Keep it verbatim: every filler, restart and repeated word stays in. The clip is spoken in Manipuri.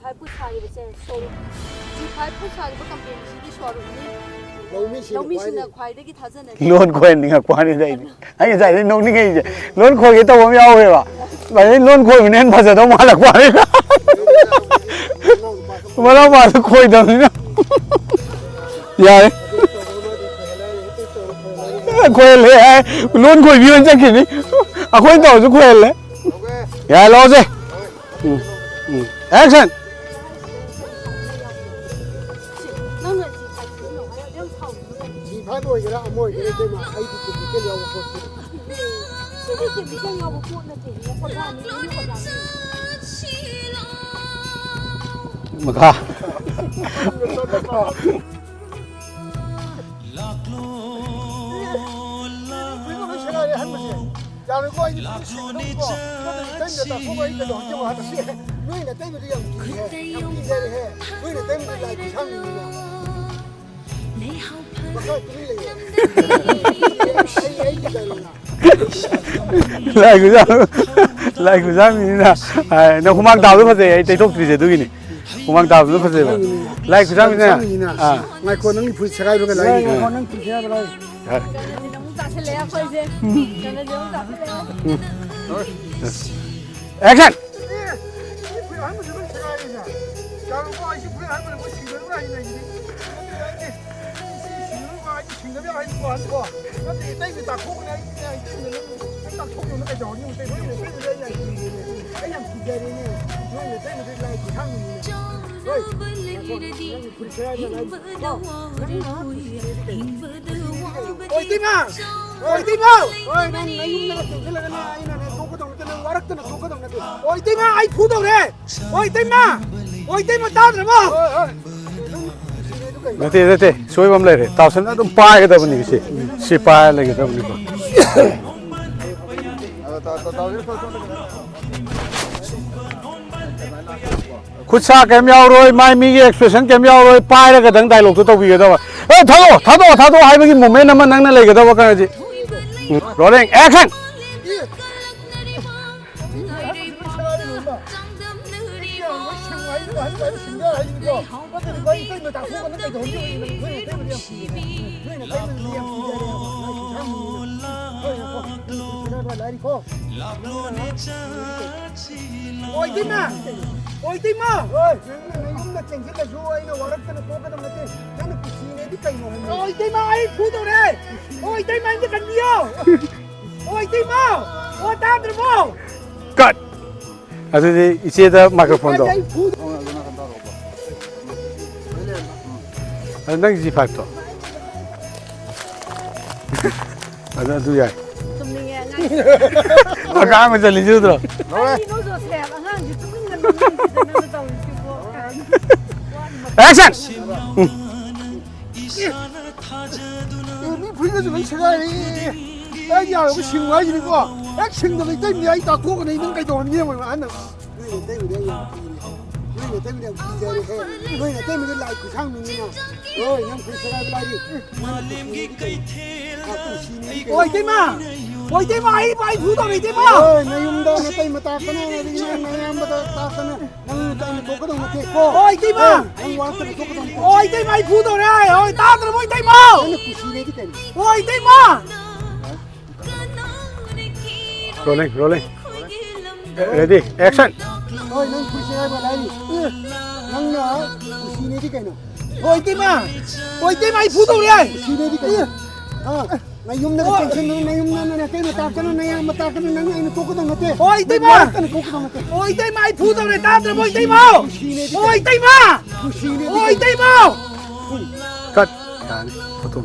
ꯐꯥꯏꯚ ꯐꯨꯠ ꯁꯥꯈꯤꯕꯁꯦ ꯁꯣꯔꯨꯝ, ꯖꯤ ꯐꯥꯏꯚ ꯐꯨꯠ ꯁꯥꯈꯤꯕ ꯀꯝꯄꯦꯅꯤꯁꯤꯗꯤ ꯁꯣꯔꯨꯝꯅꯤ꯫ ꯂꯧꯃꯤꯁꯤꯡꯅ ꯂꯧꯃꯤꯁꯤꯡꯅ ꯈ꯭ꯋꯥꯏꯗꯒꯤ ꯈ꯭ꯋꯥꯏꯗꯒꯤ ꯊꯥꯖꯅꯩ꯫ ꯂꯣꯟ ꯈꯣꯏꯍꯟꯅꯤꯡꯉꯛꯄ ꯋꯥꯅꯤꯗ ꯑꯩꯗꯤ꯫ ꯑꯩ ꯉꯁꯥꯏꯗꯩ ꯅꯣꯛꯅꯤꯡꯉꯛꯏꯁꯦ꯫ ꯂꯣꯟ ꯈꯣꯏꯒꯦ ꯇꯧꯕ ꯑꯃ ꯌꯥꯎꯋꯦꯕ꯫ ꯑꯗꯩ ꯂꯣꯟ ꯈꯣꯏꯕꯅ ꯍꯦꯟꯅ ꯐꯖꯗꯧ ꯃꯥꯜꯂꯛꯄ ꯋꯥꯅꯤꯗ꯫ ꯃꯅꯥꯎꯄꯥꯗꯣ ꯈꯣꯏꯗꯕꯅꯤꯅ꯫ ꯌꯥꯔꯦ꯫ ꯈꯣꯏꯍꯜꯂꯦ ꯍꯥꯏ꯫ ꯂꯣꯟ ꯈꯣꯏꯕꯤ ꯑꯣꯏꯅ ꯆꯠꯈꯤꯅꯤ꯫ ꯑꯩꯈꯣꯏꯅ ꯇꯧꯔꯁꯨ ꯈꯣꯏꯍꯜꯂꯦ꯫ ꯌꯥꯔꯦ, ꯂꯥꯛꯑꯣꯁꯦ꯫ ꯎꯝ, ꯎꯝ꯫ Action! ꯅꯪꯅ ꯖꯤ ꯐꯥꯏꯚ ꯁꯤꯖꯤꯟꯅꯧ ꯍꯥꯏꯔꯗꯤ ꯌꯥꯝ ꯁꯥꯎꯅꯤꯡꯉꯦ꯫ ꯖꯤ ꯐꯥꯏꯚ ꯑꯣꯏꯒꯦꯔꯥ ꯑꯃ ꯑꯣꯏꯒꯦꯔꯥ ꯏꯇꯩꯃ, ꯑꯩꯗꯤ ꯀꯦꯃꯤꯀꯦꯜ ꯌꯥꯎꯕ ꯄꯣꯠꯁꯦ꯫ ꯁꯤꯗꯤ ꯀꯦꯃꯤꯀꯦꯜ ꯌꯥꯎꯕ ꯄꯣꯠ ꯅꯠꯇꯦ, ꯃꯈꯣꯟ ꯊꯥꯔꯝꯃꯤ, ꯃꯤ ꯃꯈꯣꯟ ꯊꯥꯔꯝꯃꯤ꯫ ꯃꯈꯥ꯫ ꯐꯨꯔꯤꯠ ꯑꯃ ꯁꯦꯒꯥꯏꯔꯦ ꯑꯍꯟꯕꯁꯦ꯫ ꯌꯥꯔꯣꯏꯀꯣ, ꯑꯩꯗꯤ ꯐꯨꯔꯤꯠ ꯁꯦꯒꯥꯏꯔꯦꯀꯣ꯫ ꯅꯠꯇ꯭ꯔꯗꯤ ꯏꯇꯩꯃꯗ ꯇꯥꯊꯣꯛꯑꯒ ꯑꯩ ꯀꯩꯗꯧꯍꯟꯒꯦ ꯍꯥꯏꯕꯁꯦ꯫ ꯅꯣꯏ ꯅꯇꯩꯃꯗꯤ ꯌꯥꯝ ꯀꯤꯍꯦ, ꯌꯥꯝ ꯀꯤꯖꯔꯦꯍꯦ꯫ ꯅꯣꯏ ꯅꯇꯩꯃꯗꯤ ꯂꯥꯏ ꯈꯨꯠꯁꯥꯡꯕꯤꯅꯤꯅ꯫ ꯃꯈꯥ ꯇꯨꯃꯤꯟ ꯂꯩꯌꯣ꯫ ꯑꯩ, ꯑꯩꯒꯤ ꯗꯥꯏꯂꯣꯛꯅ꯫ ꯂꯥꯏ ꯈꯨꯠꯁꯥꯡ-, ꯂꯥꯏ ꯈꯨꯠꯁꯥꯡꯕꯤꯅꯤꯅ꯫ ꯑꯥ, ꯅꯪ ꯍꯨꯃꯥꯡ ꯇꯥꯕꯗꯣ ꯐꯖꯩ, ꯑꯩ ꯇꯩꯊꯣꯛꯇ꯭ꯔꯤꯁꯦ ꯑꯗꯨꯒꯤꯅꯤ꯫ ꯍꯨꯃꯥꯡ ꯇꯥꯕꯗꯣ ꯐꯖꯩꯕ꯫ ꯂꯥꯏ ꯈꯨꯠꯁꯥꯡꯕꯤꯅ꯫ ꯈꯨꯠꯁꯥꯡꯕꯤꯅꯤꯅ꯫ ꯑꯥ꯫ ꯉꯥꯏꯈꯣ, ꯅꯪꯒꯤ ꯐꯨꯔꯤꯠ ꯁꯦꯒꯥꯏꯕꯒ ꯂꯥꯏꯔꯤ꯫ ꯉꯥꯏꯈꯣ, ꯅꯪ ꯐꯨꯔꯤꯠ ꯁꯦꯒꯥꯏꯕ ꯂꯥꯏꯔꯤ꯫ ꯀꯩꯅꯣꯁꯤꯗ ꯑꯃꯨꯛ ꯆꯥꯁꯤꯜꯂꯛꯑꯦ ꯑꯩꯈꯣꯏꯁꯦ꯫ ꯀꯩꯅꯣꯁꯤꯗ ꯑꯃꯨꯛ ꯆꯥꯁꯤꯜꯂꯛꯑꯦ꯫ Action! ꯑꯣꯏ, ꯏꯇꯩꯃ! ꯑꯣꯏ, ꯏꯇꯩꯃ! ꯑꯣꯏ, ꯅꯪ ꯅꯌꯨꯝꯗꯒ ꯆꯪꯁꯤꯜꯂꯒꯅꯦ, ꯑꯩꯅꯅꯦ ꯇꯣꯛꯀꯗꯧ ꯅꯠꯇꯦ, ꯅꯪ ꯋꯥꯔꯛꯇꯅ ꯇꯣꯛꯀꯗꯧ ꯅꯠꯇꯦ꯫ ꯑꯣꯏ, ꯏꯇꯩꯃ, ꯑꯩ ꯐꯨꯗꯧꯔꯦ! ꯑꯣꯏ, ꯏꯇꯩꯃ! ꯑꯣꯏ, ꯏꯇꯩꯃ, ꯇꯥꯗ꯭ꯔꯕꯣ? ꯍꯣꯏ, ꯍꯣꯏ꯫ ꯅꯠꯇꯦ, ꯅꯠꯇꯦ, ꯁꯣꯏꯕ ꯑꯃ ꯂꯩꯔꯦ꯫ ꯇꯥꯎꯁꯟ ꯑꯗꯨꯝ ꯄꯥꯏꯒꯗꯕꯅꯤ ꯁꯤ꯫ ꯁꯤ ꯄꯥꯏꯔ ꯂꯩꯒꯗꯕꯅꯤꯀꯣ꯫ ꯈꯨꯠ ꯁꯥ ꯀꯩꯝ ꯌꯥꯎꯔꯣꯏ, ꯃꯥꯏ ꯃꯤꯒꯤ expression ꯀꯩꯝ ꯌꯥꯎꯔꯣꯏ, ꯄꯥꯏꯔꯒꯗꯪ dialogue ꯇꯣ ꯇꯧꯕꯤꯒꯗꯕ꯫ ꯑꯦ, ꯊꯥꯗꯣꯛꯑꯣ, ꯊꯥꯗꯣꯛꯑꯣ, ꯊꯥꯗꯣꯛꯑꯣ ꯍꯥꯏꯕꯒꯤ movement ꯑꯃ ꯅꯪꯅ ꯂꯩꯒꯗꯕ ꯀꯩꯅꯣꯁꯤ꯫ ꯎꯝ, rolling, action! ꯅꯪ ꯍꯥꯏꯕ ꯁꯤꯡꯒ ꯍꯥꯏꯁꯤꯀꯣ꯫ ꯅꯠꯇ꯭ꯔꯗꯤ ꯏꯇꯩꯃ ꯇꯥꯊꯣꯛꯑꯒ ꯅꯪ ꯀꯩꯗꯧꯍꯟꯗꯣꯏꯕ? ꯅꯣꯏ ꯏꯇꯩꯃꯗꯤ ꯌꯥꯝ ꯀꯤꯖꯩ꯫ ꯅꯣꯏ ꯏꯇꯩꯃꯗꯤ ꯌꯥꯝ ꯀꯤꯖꯩ꯫ ꯅꯣꯏ ꯏꯇꯩꯃꯗꯤ ꯌꯥꯝ ꯀꯤꯖꯩ꯫ ꯍꯣꯏ, ꯍꯣꯏ, ꯍꯣꯏ꯫ ꯅꯪ ꯀꯤꯖꯩ ꯍꯥꯏꯕ ꯂꯥꯏꯔꯤꯛꯀꯣ꯫ ꯑꯣ, ꯏꯇꯩꯃ! ꯑꯣ, ꯏꯇꯩꯃ! ꯍꯣꯏ, ꯅꯪꯅ ꯅꯌꯨꯝꯗ ꯆꯦꯟꯁꯤꯜꯂꯁꯨ ꯑꯩꯅ ꯋꯥꯔꯛꯇꯅ ꯇꯣꯛꯀꯗꯕ ꯅꯠꯇꯦ꯫ ꯅꯪꯅ ꯀꯨꯁꯤꯅꯦꯗꯤ ꯀꯩꯅꯣ ꯍꯥꯏꯕꯅꯤ? ꯑꯣ, ꯏꯇꯩꯃ, ꯑꯩ ꯐꯨꯗꯧꯔꯦ! ꯑꯣ, ꯏꯇꯩꯃ, ꯑꯩ ꯀꯟꯕꯤꯌꯣ! ꯑꯣ, ꯏꯇꯩꯃ! ꯑꯣ, ꯇꯥꯗ꯭ꯔꯕꯣ? ꯀꯠ! ꯑꯗꯨꯗꯤ ꯏꯆꯦꯗ ꯃꯥꯏꯀ꯭ꯔꯣꯐꯣꯟꯗꯣ꯫ ꯑꯩ ꯐꯨ- ꯑꯗꯨ ꯅꯪ ꯖꯤ ꯐꯥꯏꯚꯇꯣ꯫ ꯑꯗꯨ, ꯑꯗꯨ ꯌꯥꯏ꯫ ꯇꯨꯝꯅꯤꯡꯉꯦ ꯑꯉꯥꯡ꯫ ꯑꯉꯥꯡ ꯑꯃ ꯆꯠꯂꯤꯁꯤ ꯎꯗ꯭ꯔꯣ? ꯀꯔꯤꯅꯣ ꯖꯣꯁꯦꯐ? ꯑꯉꯥꯡꯁꯤ ꯇꯨꯝꯅꯤꯡꯒꯅꯨ, ꯅꯪꯁꯤꯗ ꯅꯪꯅ ꯇꯧꯔꯤꯁꯤꯕꯣ? Action! ꯎꯝ꯫ ꯑꯦ, ꯃꯤ ꯐꯨꯔꯤꯠꯀꯁꯨ ꯂꯣꯏ ꯁꯦꯒꯥꯏꯔꯦ꯫ ꯑꯩꯗꯤ ꯌꯥꯔꯣꯏ, ꯁꯤꯡꯉꯨ ꯍꯥꯏꯁꯤꯅꯤꯀꯣ꯫ ꯍꯦꯛ ꯁꯤꯡꯗꯕ ꯏꯇꯩꯅ ꯑꯩ ꯇꯥꯛꯊꯣꯛꯀꯅꯤ, ꯅꯪ ꯀꯩꯗꯧꯍꯟꯒꯦ ꯌꯦꯡꯉꯣ, ꯑꯍꯟꯅ꯫ ꯅꯣꯏ ꯏꯇꯩꯕꯨꯗꯤ ꯑꯩ ꯌꯥꯝ ꯀꯤꯔꯦ꯫ ꯅꯣꯏ ꯏꯇꯩꯕꯨꯗꯤ ꯌꯥꯝ ꯀꯤꯖꯔꯦꯍꯦ꯫ ꯅꯣꯏ ꯏꯇꯩꯕꯨꯗꯤ ꯂꯥꯏ ꯈꯨꯠꯁꯥꯡꯕꯤꯅꯤꯅ꯫ ꯍꯣꯏ, ꯅꯪ ꯐꯨꯔꯤꯠ ꯁꯦꯒꯥꯏꯕ ꯂꯥꯏꯔꯤ꯫ ꯅꯪ ꯀꯨꯁꯤꯅꯤ ꯀꯩꯅꯣ? ꯑꯥ, ꯀꯨꯁꯤꯅꯤ ꯑꯣ, ꯀꯩꯅꯣ? ꯏꯇꯩꯃ! ꯑꯣ, ꯏꯇꯩꯃ, ꯑꯩ, ꯑꯩ ꯐꯨꯗꯧꯔꯦ, ꯏꯇꯩꯃ! ꯍꯣꯏ, ꯅꯌꯨꯝꯗ ꯅꯇꯩꯃ ꯇꯥꯛꯇꯅ, ꯑꯗꯒꯤ ꯅꯌꯥꯝꯕꯗ ꯇꯥꯛꯇꯅ꯫ ꯅꯪ ꯏꯇꯩꯃ ꯊꯣꯛꯀꯗꯧ ꯅꯠꯇꯦ꯫ ꯀꯣ? ꯑꯣ, ꯏꯇꯩꯃ! ꯑꯦ, ꯅꯪ ꯋꯥꯔꯛꯇꯅ ꯊꯣꯛꯀꯗꯧ ꯅꯠꯇꯦ꯫ ꯑꯣ, ꯏꯇꯩꯃ, ꯑꯩ ꯐꯨꯗꯧꯔꯦ꯫ ꯑꯣ, ꯇꯥꯗ꯭ꯔꯕꯣ, ꯏꯇꯩꯃ? ꯅꯪꯅ ꯀꯨꯁꯤꯅꯦꯗꯤ ꯀꯩꯅꯣ? ꯑꯣ, ꯏꯇꯩꯃ! Rolling, rolling. Ready, action. ꯍꯣꯏ, ꯅꯪ ꯀꯨꯁꯤ ꯍꯥꯏꯕ ꯂꯥꯏꯔꯤ꯫ ꯑꯦ, ꯅꯪꯅ ꯀꯨꯁꯤꯅꯦꯗꯤ ꯀꯩꯅꯣ? ꯑꯣ, ꯏꯇꯩꯃ! ꯑꯣ, ꯏꯇꯩꯃ, ꯑꯩ ꯐꯨꯗꯧꯔꯦ! ꯀꯨꯁꯤꯅꯦꯗꯤ ꯀꯩꯅꯣ? ꯑꯦ! ꯍꯥ? ꯅꯌꯨꯝꯗꯒ ꯑꯣ! ꯆꯪꯁꯤꯟꯗꯅ, ꯅꯌꯨꯝꯗ ꯅꯇꯩꯃ ꯇꯥꯛꯇꯅ, ꯅꯌꯥꯝꯕ ꯇꯥꯛꯇꯅ, ꯅꯪ ꯑꯩꯅ ꯇꯣꯛꯀꯗꯧ ꯅꯠꯇꯦ꯫ ꯑꯣ, ꯏꯇꯩꯃ! ꯅꯪ ꯋꯥꯔꯛꯇꯅ ꯇꯣꯛꯀꯗꯧ ꯅꯠꯇꯦ꯫ ꯑꯣ, ꯏꯇꯩꯃ, ꯑꯩ ꯐꯨꯗꯧꯔꯦ, ꯇꯥꯗ꯭ꯔꯕꯣ, ꯏꯇꯩꯃ? ꯀꯨꯁꯤꯅꯦꯗꯤ ꯑꯣ, ꯀꯩꯅꯣ? ꯏꯇꯩꯃ! ꯀꯨꯁꯤꯅꯦꯗꯤ ꯑꯣ, ꯀꯩꯅꯣ? ꯏꯇꯩꯃ! ꯀꯠ! ꯌꯥꯔꯅꯤ꯫ ꯐꯣꯇꯣ꯫